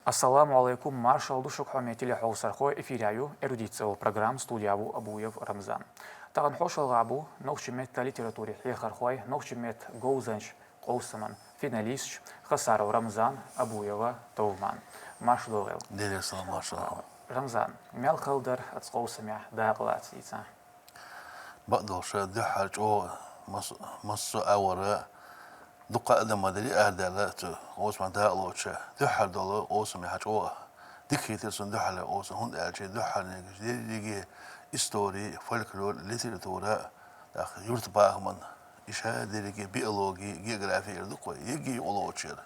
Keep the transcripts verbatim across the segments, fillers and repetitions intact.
Ассаламу Ӏалайкум, маршал ду шуга, хьоме телехьовсархой, эфирехь ю «Эрудит» цӀе йолу программа, студехь ву Абуев Рамзан. Тахана хьошалгӀахь бу нохчийн меттан литературин хьехархой, нохчийн меттан говзанчийн къовсаман финалисташ Хасаров Рамзан, Абуева Товман. Марша догӀийла. Делера салам, маршалла. Рамзан, мел хала дара оцу къовсамехь дакъалаца дийцахь? Бакъдолуш, дуьххьара чӀогӀа мас-, массо а агӀор дуккха а адам ма дара арадаьлла цу къовсамехь дакъалоцуш. Дуьххьара долу къовсамехь чӀогӀа дика хийтира суна дуьххьара къовсам, хӀунда аьлча дуьххьара дерриге истори, фольклор, литература, тӀаккха юьртабахаман, иштта дерриге биологи, географи яра дукха, ерриге юкъалоцуш яра.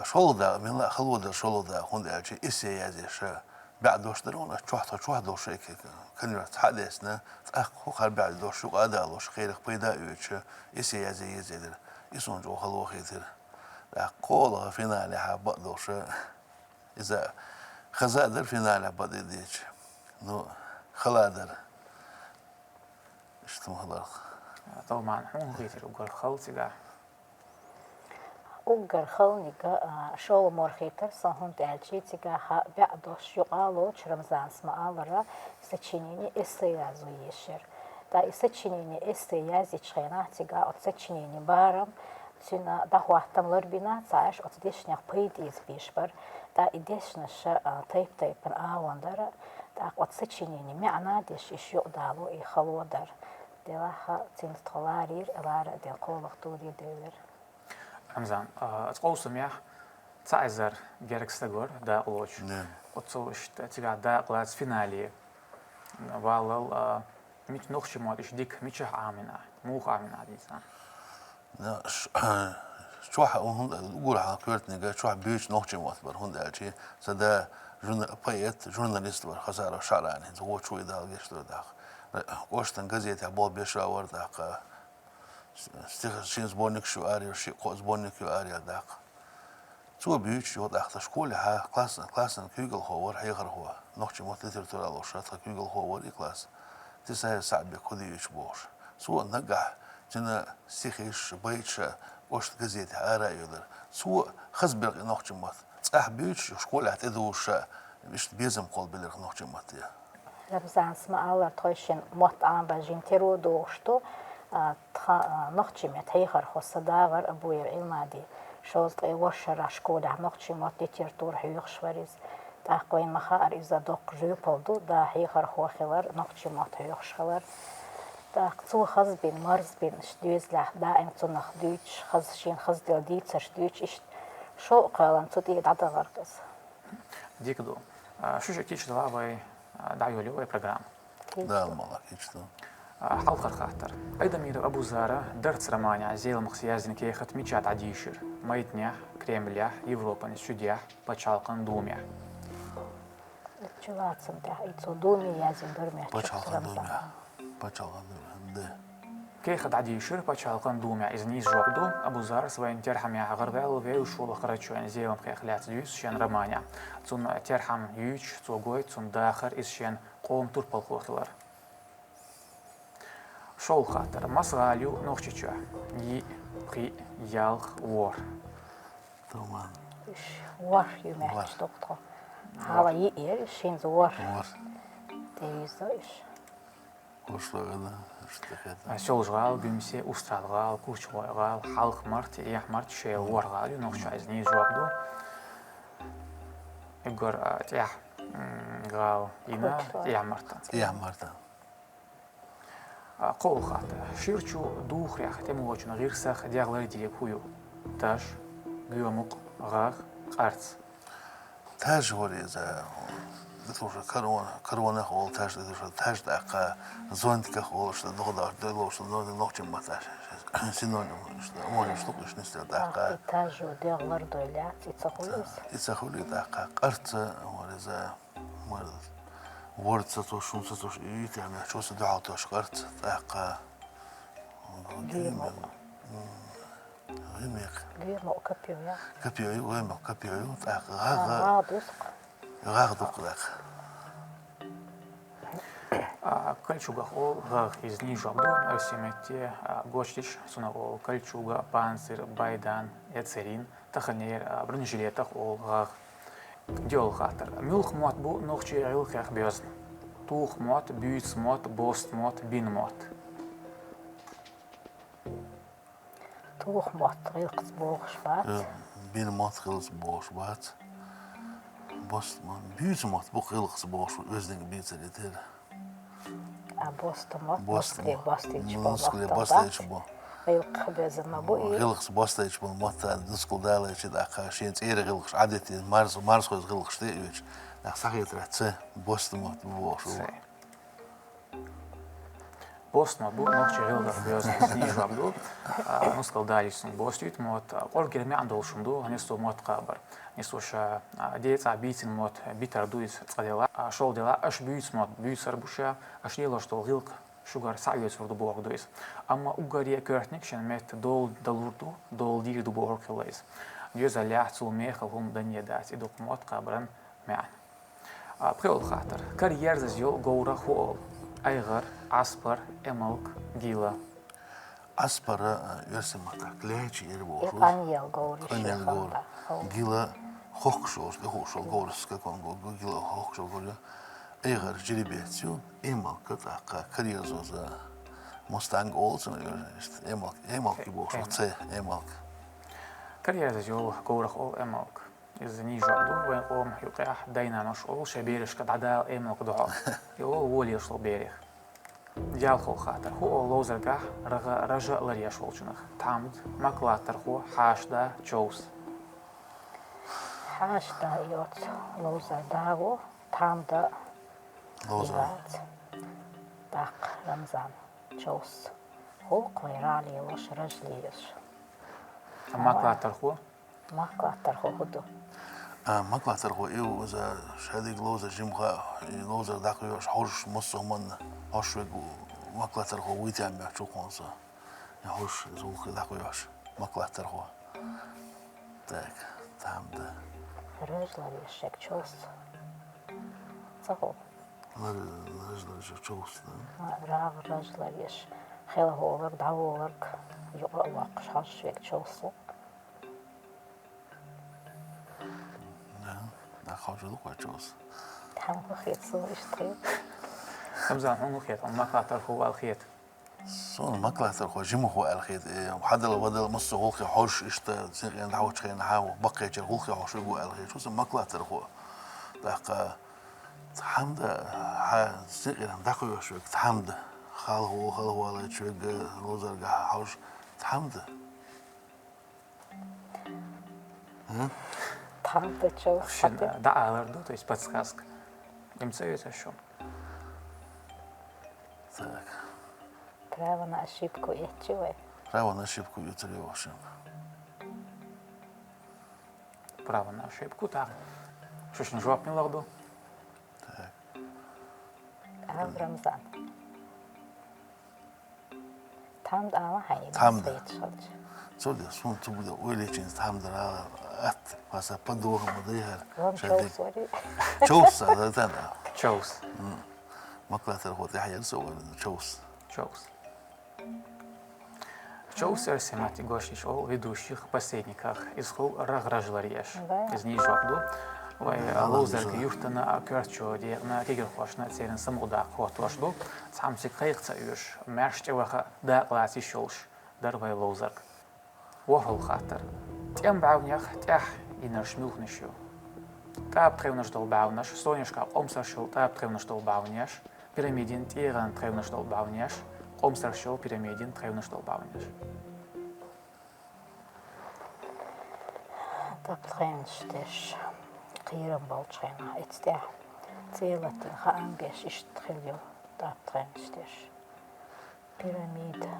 ШолгӀа дакъа, мелла а хало дара шолгӀа дакъа, хӀунда аьлча эссе язъеш бӀе дош дара хьуна, чохь, тхо чохь долуш, конверт схьа а десна, тӀаккха хӀокхара бӀе дош юкъа а далош, кхерах пайда а оьцуш, эссе язъе еза дара. И суна чӀогӀа хало хийтира. ТӀаккха кхоалгӀа финалехь бакъдолуш, иза хаза а дара финалехь бакъдерг дийцича. Ну, хала а дара. Иштта ма хиларх. Товман, хьуна хӀун хийтира, уггар хала цигахь? Уггар халаниг, а, шолгӀа мора хийтира суна, хӀунда аьлча цигахь бӀе дош юкъа а лоцуш, Рамзана ма-аллара, сочинени, эссе язъе езаш яра. ТӀаккха и сочинени, эссе язъечу хенахь цигахь оцу сочиненин барам, цуьнан дӀахӀоттам ларбина, ца Ӏаш оцу дешнех пайда эца безаш бара. ТӀаккха и дешнаш, а, тайп-тайпана агӀон дара, тӀаккха оцу сочиненин маьӀна деш, иштта юкъадало и хало дара. Делахь а цуьнца тхо ларийра, лара а дина, кхоалгӀа туре девлира. Рамзан, а, оцу къовсамехь цхьа эзар гергга стаг вара дакъалоцуш. Да. Оцу иштта цигахь дакъалаца финале валлал, а, мича нохчийн мотт иштта дика мичахь Ӏамийна, муха Ӏамийна дийцахь? Да, ш-, чохь, хӀунда, уггар хьалха коьртаниг чохь буьйцуш нохчийн мотт бара, хӀунда аьлча сан да журна-, поэт, журналист вара, Хасаров ШаӀран, хӀинца вочу вуй, Дала гечдойла, тӀаккха. КӀоштан газетехь болх беш а вара, тӀаккха стих-, шен сборникаш ю араяьлла, шиъ-кхоъ сборник ю араяьлла, тӀаккха. Цо буьйцуш йолу, тӀаккха тхан школехь классан, классан куьйгалхо вара хьехархо, нохчийн мотт, литература лоруш, тхан куьйгалхо вара и класс. Тесаев СаӀдбек хӀун дуьйцуш бохуш. Цо наггахь цуьнан стихиш, байташ кӀоштан газетехь ара а йоьллира. Цо хазбира и нохчийн мотт. ЦӀахь буьйцуш, школехь тӀедужуш, иштта безам кхоллабелира нохчийн матте. Рамзана ма-аллара, тхойшинна мотт Ӏамабан жима тера догӀуш ду, а, тхан, а, нохчийн меттан хьехархо сан да вара Абуев Ӏилмади. Шовзткъе ворхӀ шарахь школехь нохчийн мотт, литература хьоьхуш вара иза. ТӀаккха вайна ма-хаъара, иза доккха жоьпалла ду, да хьехархо хилар, нохчийн мотт хьоьхуш хилар. ТӀаккха цо хазбина, марзбина, иштта доьзалехь даим цунах дуьйцуш, хаза, шена хазделла дийцарш дуьйцуш, иштта шовкъ кхоьллина цу тӀе дӀадахара иза. Дика ду. А, шу шиъ кийча далахь, вай, а, дӀайолайо вай программа. Дала мукъ лахь, кийча ду. А, хьалхара хаттар. Айдамиров Абузара «Дарц» романехь Зеламхас яздина кехат мичахь дӀадийшира? Майданехь, Кремлехь, Европан Суьдехь, Пачхьалкхан Думехь? Чулацам тӀехь и цо Думе яздина дара, меттачу Пачхьалкхан Думехь. Пачхьалкхан Думехь, да. Кехат дӀадийшира Пачхьалкхан Думехь. Иза нийса жоп ду. Абузарас вайна терхьамехь гӀарваьлла вевзаш волу Карачойн Зеламхех лаьцна дуьйцу шен романехь. Цунна терхьам юьйцуш, цо гойту цунна дахар, иза шен къоман турпалхо хилар. ШолгӀа хаттар. Маса гӀала ю Нохчийчохь? Йиъ, пхиъ, ялх, ворхӀ. Туман. Уьш ворхӀ ю моьттуш ду-кх тхо. Хьала йиъ яра, уьш хӀинца ворхӀ. ВорхӀ. ТӀе йиза уьш. Курчалой гӀала, уьш тӀе хета. Сёлжа-ГӀала, Гуьмсе, Устрал-ГӀала, Курчалой-ГӀала, Хьалха-Март, Эхь-Март, шел ворхӀ гӀала ю, нохчийн иза нийса жоп ду. Уггар, а, тӀехь, м, гӀала йина Курчалой. Эхь-Марта. Эхь-Марта. А, кхоалгӀа хаттар. Ширачу духарех тӀемалочун гӀирсах дегӀ лардийриг хӀун ю? Таж, гоьмукъ, гӀагӀ, къарц. Таж вара иза, дитуша корона, коронах олу таж, дитуша таж, тӀаккха зонтиках олуш, догӀа дагӀаш, дойловш, но-, нохчийн маттахь синоним, омоним ду-кх уьш нисдала тӀаккха. И таж ву дегӀ лардойла яц, и ца хуьлу иза? И ца хуьлу тӀаккха. Къарц вара иза. Мар-, ворда ца тосуш, шун ца тосуш, и тӀехь мехчо ца дуьхьал тосуш къарц, тӀаккха. Гуьмел. М, гуьмел. Гуьмел копьё я? Копьё ю, гуьмел копьё ю, тӀаккха гӀагӀ. А, гӀагӀ дузу-кх. ГӀагӀ ду-кх тӀаккха. А, кольчугах олу гӀагӀ, иза нийса жоп ду, оьрсийн метте, а, гочдича, цунах олу кольчуга, панцирь, байдан, эцерин, таханлера, а, бронежилетах олу гӀагӀ. ДоьалгӀа хаттар. Муьлха мотт бу нохчийн гӀиллакхех боьзна? Туху мотт, буьйцу мотт, босту мотт, бина мотт. Туху мотт гӀиллакхца богӀуш бац. Э, бина мотт гӀиллакхца богӀуш бац. Босту мотт, буьйцу мотт бу гӀиллакхца богӀуш, оьздангалла бийцар и тера. А босту мотт, босту нускале мотт, бостийча бу нускале мотт бостийча бац. Бу. ГӀиллакхех боьзна ма бу и. ГӀиллакхца бостийча бу мотт, нускал далийча, тӀаккха шен цӀера гӀиллакхаш Ӏадитта, марз-, марзхойза гӀиллакхаш тӀе а оьцуш, нах схьахетарехь, ца, босту мотт бу бохуш ву. Ца. Босту мотт бу нохчийн гӀиллакхех боьзна, нийса жоп ду. А, нускал далийча цунах бостуьйту мотт, а, кӀоргера маьӀна долуш хӀума ду, несто мотт кхабар. Несто ша, а, ден цӀахь бийцина мотт битар ду иза цкъа делахь, а, шолгӀа делахь, аша буьйцу мотт буьйцур бу ша, аша лелош долу гӀиллакх шуьгара схьаоьцур ду бохург ду иза. Амма уггаре а коьртаниг шен метта дола далур ду, дола дийр ду бохург хилла иза. Доьзалехь цул мехала хӀума данне дац, и ду-кх мотт кхабаран маьӀна. А, пхоьалгӀа хаттар. Кара ерзаза йолу говрах хӀун олу? Айгъар, Ӏаспар, эмалк, гила. Ӏаспар, а, оьрсийн маттахь кляча эр бохуш. И къанъелла говр, къанъелла говр. Гила хохкуш йолуш, тӀехуш йолу говр, скакун говр, гила хохкуш йолу говр ю. Айгъар жеребец ю, эмалк тӀаккха кара ерзаза. Мустанг олу цунах, эмалк, эмалк ю бохуш, ц, эмалк. Кара ерзаза йолу говрах олу эмалк. Иза нийса жоп ду, вайн къоман юкъахь дай-наноша олу шайн берашка дӀадала эмалк догӀа. И олу волаелаш болу берех. ДоьалгӀа хаттар. ХӀун олу ловзаргахь рагӀа ража а ларъеш волчунах? Тхьамда, мак латтархо, хьаша да, човса. Хьаша да йоцу ловзар да ву, тхьамда ловзар. И вац. ТӀаккха Рамзан, човса. ГӀуллакх вай рагӀ лелош, ража лелош. А мак латтархо? Мак латтархо хӀун ду? А, мак латтархо и ву иза, шадерг ловзар жимха, и ловзар дӀакхоьхьуш, хьожуш массо а хӀуманна, хьожуш верг ву, мак латтархо вуй тӀе моьтту чу кхунца. И хьожуш, иза гӀуллакх дӀакхоьхьуш, мак латтархо. Так, тхьамда. Ража ларъеш шег човса. Ца хов. Лар-, ража ларъеш шег човса, да? РагӀ ража ларъеш. Хелхоларг, дӀаволарг, юкъа а воккхуш, хьожуш верг човса. Да, да, хьожуш ду кхой човса. Тхьамда хета, суна иштта хета. Рамзан, хьуна хета, хьуна мак латтархо ву аьлла хета? Суна мак латтархо жимахо аьлла хета, э, хьадала-вадала массо а гӀуллакхе хьожуш иштта, синкъеран дӀахьочу хенахь, баккхийчара гӀуллакхе хьожуш верг ву аьлла хета. Шу сан мак латтархо. ТӀаккха тхьамда, хьан синкъеран дӀакхоьхьуш верг тхьамда. Хьалха, хьалха валийча верг ловзарга хьожуш тхьамда. М? Тхьамда човса. Шен, хьатӀе, дӀаалар ду, то есть подсказка. Им ца везаш шу. Так. Право на ошибку эцчи вай? Право на ошибку юьцур ю вайшимма. Право на ошибку, так. Шу шун жоп мила ду? Так. Ав, Рамзан. Тхьамда ала хьайн, тхьамда. Цо де, суна цу буде ойлечинца тхьамда ала атта, паса подумай ма дайхьара. Вон шадерг. Човса вари. Човса, да, да, да. Човса. М. Мак латтархо тӀаьхьа яра со вари, човса. Човса. Човса оьрсийн маттахь гочдеш олу ведущих посредниках. Иза хул рагӀ ража ларъеш. Да. Иза нийса жоп ду. Вай, да, ловзарга юьртана, коьртачу декъана, кегирхошна церан самукъадаккха хӀоттош ду. Цхьамсиг кхайкха ца оьшу, маьрша тӀеваха дакъа лаца йиш йолуш дара вай ловзарг. ВорхӀалгӀа хаттар. ТӀеман бӀаьвнех тӀаьхьа йинарш муьлханаш ю? ТӀаба тхевнаш долу бӀаьвнаш, сонешка къомсарш йолу тӀаба тхевнаш долу бӀаьвнеш, пирамидин тӀегӀан тхевнаш долу бӀаьвнеш, къомсарш йолу пирамидин тхевнаш долу бӀаьвнеш. ТӀаба тхевнаш деш, кхерам болчу хенахь, эцтехь цӀе латийна хаам беш иштта хилла ю тӀаба тхевнаш деш. Пирамида.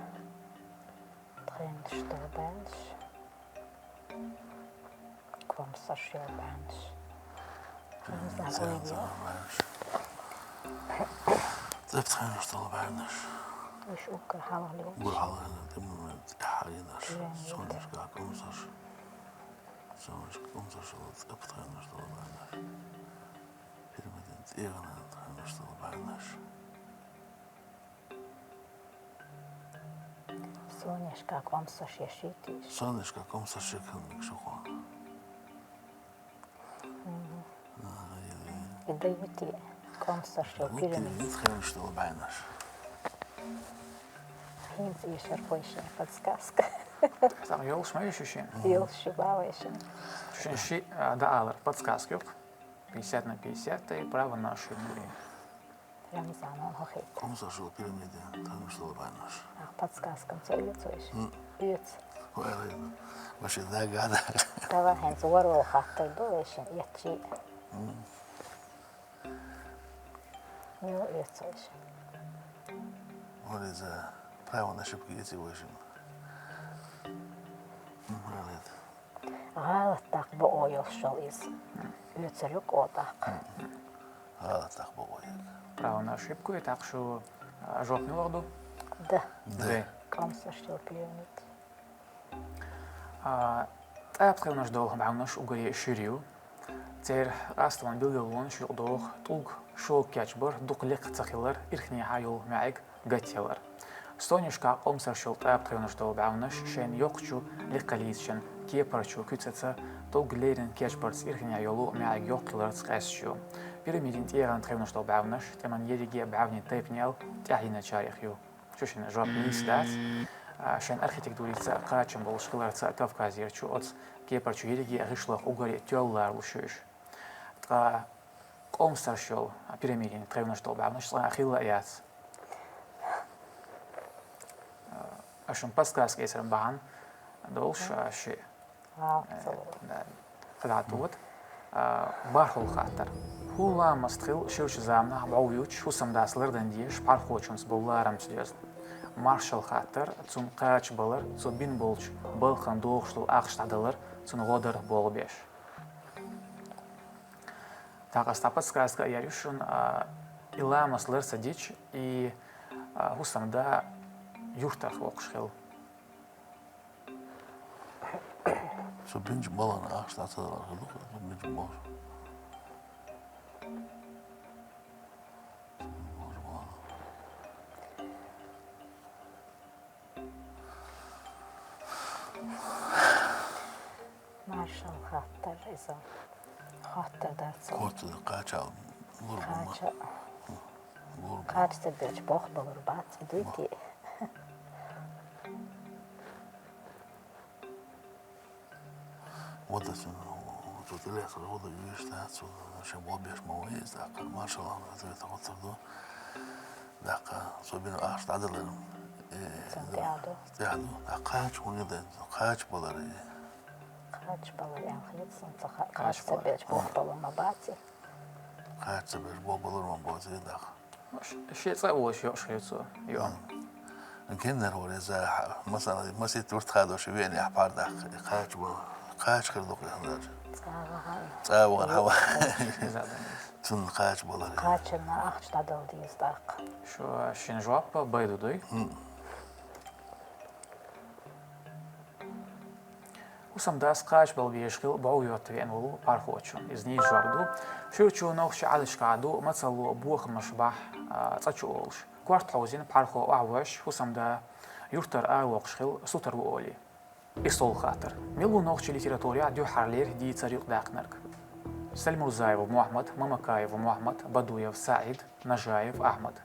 Тхевнаш долу бӀаьвнаш. Къомсарш йолу бӀаьвнаш. М, цӀе латийна хаам беш. ТӀаба тхевнаш долу бӀаьвнаш. Уьш уггар хьалха лелаш. Уггар хьалха лелаш, тӀеман тӀаьхьа йинарш. Пирамида. Сонешка къомсарш. Сонешка къомсарш йолу тӀаба тхевнаш долу бӀаьвнаш. Пирамидин тӀегӀан тхевнаш долу бӀаьвнаш. Сонешка къомсарш еш йитийша. Сонешка къомсарш еш хӀун мегаш ю хьуна? Мгм. Даюти, комсаршо. Даюти, пирамид. Мит хенаш дола баьнаш. ХӀинца эшар хой шен подсказка. Сам йолуш ма йиш шен? Йолуш ю ба вай шен. Шен ши, а, да алар подсказка юкъ. Пятьдесят на пятьдесят, и право на ошибку. Рамзан, он хохит. Комсаршо пирамида, танаш дола баьнаш. А, подсказка ца оьцу вай шен? Оьцу. Вай, вай, вай шен дагада. Давай хӀинца варо хаттар ду вай шен, эцчи. Мила оьцу вай шен. Вон иза право на ошибку эци вай шен. Молодец. ГӀалат дакъа бакъо йолуш йолу иза. Оьцур ю кхо дакъа. ГӀалат дакъа бакъо ю. Право на ошибку, и так что, а, жоп мила ду? Да. Да. Комсаршо пирамид. А, тӀаьпхенаш долу баьнаш уггаре шира ю. Церан къасталан билгалонаш юкъадоху тӀулг шога кечбар, дукха лекха ца хилар, ирхнехьа йолу маьӀиг гатъялар. Стонешкахь къомсарш йолу тӀаьпхенаш долу баьнаш шайна йоккхачу лекха лийцачун кепарчу куьцаца, тӀулг леррина кечбарца, ирхнехьа йолу маьӀиг йоккха хиларца къаьсташ ю. Пирамидин тӀегӀан тхевнаш долу баьнаш тӀеман ерриге а баьвнийн тайпанел тӀаьхьа йиначарех ю. Шу шина жоп нийса дац. А, шайн архитектурица а кхачам болуш хиларца а Кавказерчу оцу кепарчу ерриге а гӀишлох уггаре а тоьлла ларалуш ю уьш. Ткъа къомсарш йолу, а, пирамидин тхевнаш долу баьнаш цкъа а хилла а яц. А, аша шун подсказка эцаран бахьана долуш, а, ши. Вау, э, целый. Да. Хадату вот. А, бархӀалгӀа хаттар. ХӀун ламаст хилла ширачу заманахь бӀов юьтуш, хӀусамдас лардан дезаш, пхьархочунца болу ларамца доьзна? Маршалла хаттар, цунна кхача балар, цо бина болчу балхана догӀуш долу ахча дӀадалар, цунна гӀо дар болх беш. ТӀаккха аса подсказка а яр ю шуна, а, и ламаст лар ца дича, и, а, хӀусамда юьртарх воккхуш хилла. Цо бинчу балхана ахча дӀа ца далар хир ду, цо бинчу балхана. Маршалла хаттар иза. Хаттар дац. Кхоччуш кхача лур бу ма. Кхача. Лур бу. Кхача ца бечу болх балур бац, и дуй те. Вот это, ну, вот это лес, вот это вещь, да, отсюда, вообще болбеш ма вай, так, маршалла, вот это вот, да. ТӀаккха цо бина ахча дӀадалар. Э, цунна тӀаьхьа ду. ТӀаьхьа ду. ТӀаккха кхача хӀун ю дан, кхача балар, э. Кхача балар, ян хилла цунна ца ха-, кхача ца бечу болх балур ма бац и. Кхача ца бечу болх балур ма бац и, тӀаккха. Ш-, шен цӀа а волуш йоуш хир цо, йо. Геннара вара иза, масала, масийтта вуртха дош веана яхь пхьар даккха, кхача балар, кхача хир ду-кх и хӀара. ЦӀа вахана. ЦӀа вахана, хьава. Иза дан. Цунна кхача балар. Кхачанна ахча дӀадала деза тӀаккха. Шу шина жоп бай ду дуй? ХӀусамдас кхача бала безаш хилла бӀов йотта веана волу пхьархочун. Иза нийса жоп ду. Ширачу нохчийн Ӏадаташкахь ду мацалло бохамаш бахь, а, цӀа чу олуш. Корта хьовзийна пхьархо охьавоьжча, хӀусамда юьртара аравоккхуш хилла, сутара ву олий. ИстолгӀа хаттар. Мила ву нохчийн литературехь дуьххьарлера дийцар юкъадаьккхинарг? Сальмурзаев Мухьаммад, Мамакаев Мухьаммад, Бадуев СаӀид, Нажаев Ахьмад.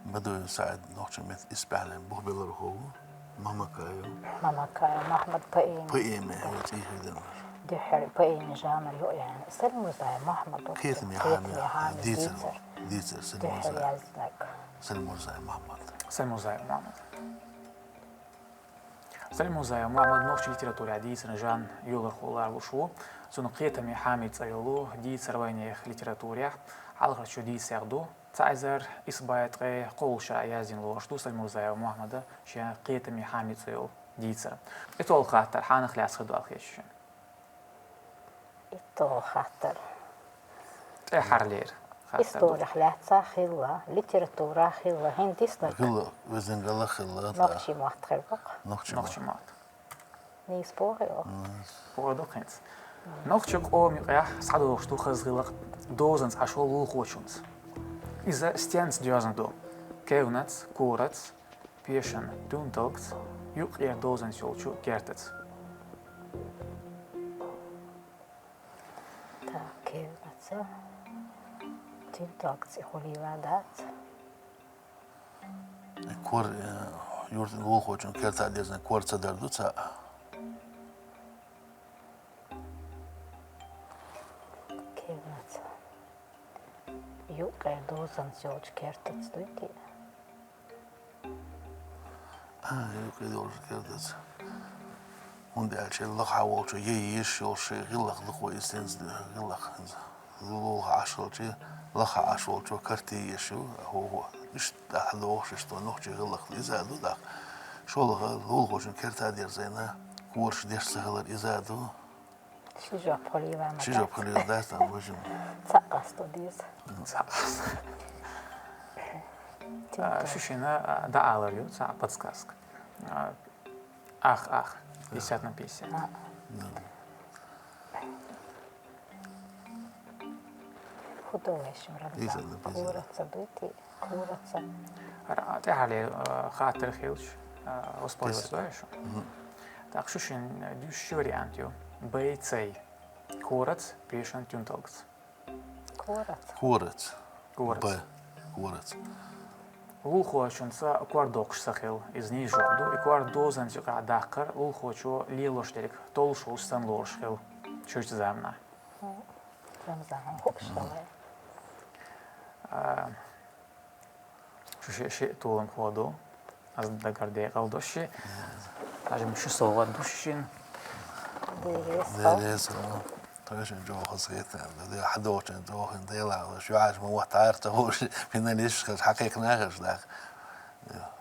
Бадуев СаӀид нохчийн меттан исбаьхьаллин бух беллархо ву. Мамакаев. Мамакаев Мухьаммад поэми. Поэми, хӀара цӀий хир дина. Дуьххьара поэми жанр ю яьхна. Сальмурзаев Мухьаммад ву. Кхетаме хьамий дийцар. Дийцар, дийцар, Сальмурзаев. Дуьххьара яздинарг. Сальмурзаев Мухьаммад. Сальмурзаев Мухьаммад. Сальмурзаев Мухьаммад нохчийн литературехь дийцаран жанр йолархо ларалуш ву. Цунна кхетаме хьамий цӀе йолу дийцар вайнехан литературехь хьалхарчу дийцарех ду. Цхьа эзар исс бӀе ткъе кхоалгӀа шарахь яздина лоруш ду Сальмурзаев Мухьаммада шен кхетаме хьамий цӀе йолу дийцар. ИтталгӀа хаттар, хьанах лаьцна хир ду аьлла хеташ шуна? ИтталгӀа хаттар. ТӀаьххьарлера хаттар ду. Историх лаьцна хилла, литературах хилла, хӀинца дисна. Хилла, везан гала хилла, да. Нохчийн мотт хир бу-кх. Нохчийн мотт. Нохчийн мотт. Нийса боху хьо? Нийса. Боху ду хӀинца. Нохчийн къоман юкъехь схьадогӀуш ду хаза гӀиллакх дозанца Ӏаш волу вукхочунца. Иза стенца доьзна ду? Кевнаца, кораца, пешан туьнталгца, юккъера дозанца йолчу кертаца. Так, кевнаца. Тинталг цӀи хулийла дац. Кор, э, юрт лулахочун керта дезна кор ца дар ду ца. Кернаца. Юкъе дозанца йолчу кертаца дуй те? А, юкъе долчу кертаца. ХӀунда аьлча лаха волчо е еш йолуш шайн гӀиллакх дукха иза тенца гӀиллакх хӀинца. Лулахь Ӏаш хилча, лаха Ӏаш волчо карте еш ю, хӀо-хӀо. Иштта дӀа догӀуш, иштта нохчийн гӀиллакх иза а ду даккха. ШолгӀа лулахочун керта дерзайна, кораш деш ца хилар иза а ду. Ши жоп хилийла ма Ши жоп дац. Хилийла дац, там, в общем. Цхьаъ къасто деза. Цхьаъ къасто. А, шу шина, а, дӀаалар ю, цхьаъ подсказка. А, ах, ах. Пятьдесят на пятьдесят. А. Да. ХӀун до вешим Пятьдесят на пятьдесят. Кораца дуй те? Кораца. Ара, тӀаьхьале, а, хаттар хилча, а, воспользоваться Пятьдесят. Вай шу? Мгм. Так, шу шин, а, дуьш ши вариант ю. Б, Ц. Корац, пешан тюнталгц. Корац. Корац. Корац. Б. Корац. Лулахочунца кор доккхуш ца хила, иза нийса жоп ду. И кор дозанца юкъахь даккхар лулахочо лелош дерг, толлуш волуш санна лоруш хила, чуьрчу заманахь. Рамзан, хууш хилла. А, шу ши, ши толам хӀу ду. Ас дагар декъал ду ши. Даже шу совгӀат ду ши шин. Деррес Деррес хӀу. Тхойшин чӀогӀа хазахетта, де хьадохчун чӀогӀа хин дела, шу Ӏаш ма вахтар ца хууш, финалисташ хаш хьакхайкхина хаш дах.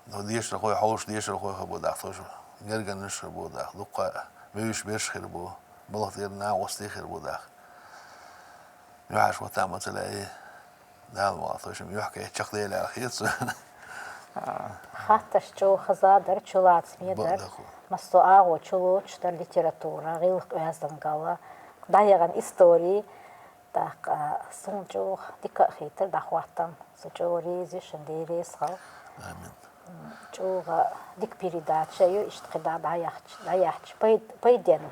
Но дешар хой, хьовш дешар хой хабу дах, тхойш герганаш хабу дах, дуккха муьйш берш хир бу, балха дер на васти хир бу дах. Юьхьаш ватан ма ца лаьий, Дала вала, тхойшим юьхь кхеччах Дела аьлла хета со. Хатташ чӀогӀа хаза дар, чулацаме Ба-, дар. Даху. Массо агӀо чулоцуш дар литература, гӀиллакх-оьздангалла, дӀаяхана истори. ТӀаккха суна чӀогӀа дика а хийтар дӀахӀоттам. Со чӀогӀа реза ю шун, Дела реза хила. Амин. ЧӀогӀа дика передача ю, иштта кхидӀа дӀаяхча, дӀаяхча, пай-, пайденна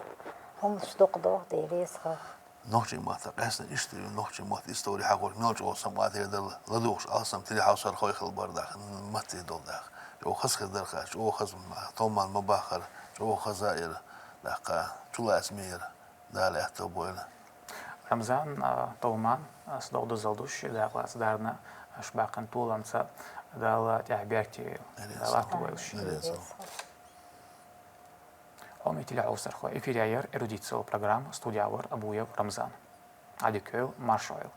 хӀуманаш дукха догӀу, Дела реза хила. Нохчийн матта къаьстина иштта ю, нохчийн матта истори хьахорг мел чӀогӀа самукъа тера дара, ладугӀуш алсам тили хьовсар хой хила бара даха, матте долу даха. ЧӀогӀа хаза хир дара хаа, чӀогӀа хаза ма-, томан ма бахара, чӀогӀа хаза а яра, даха, чулацаме яра, Дала аьтто бойла. Рамзан, а, томан, а, ас догӀу дозалла ду ши дакъалаца дарна, аш баккхина толамца Дала тӀехь беркате йойла. Дала аьтто бойла ши. Хьо меттиг хьовсархо, эфирехь яра «Эрудицио» программа, студехь вара Абуев Рамзан. Ӏадика йойла, марша Ӏойла.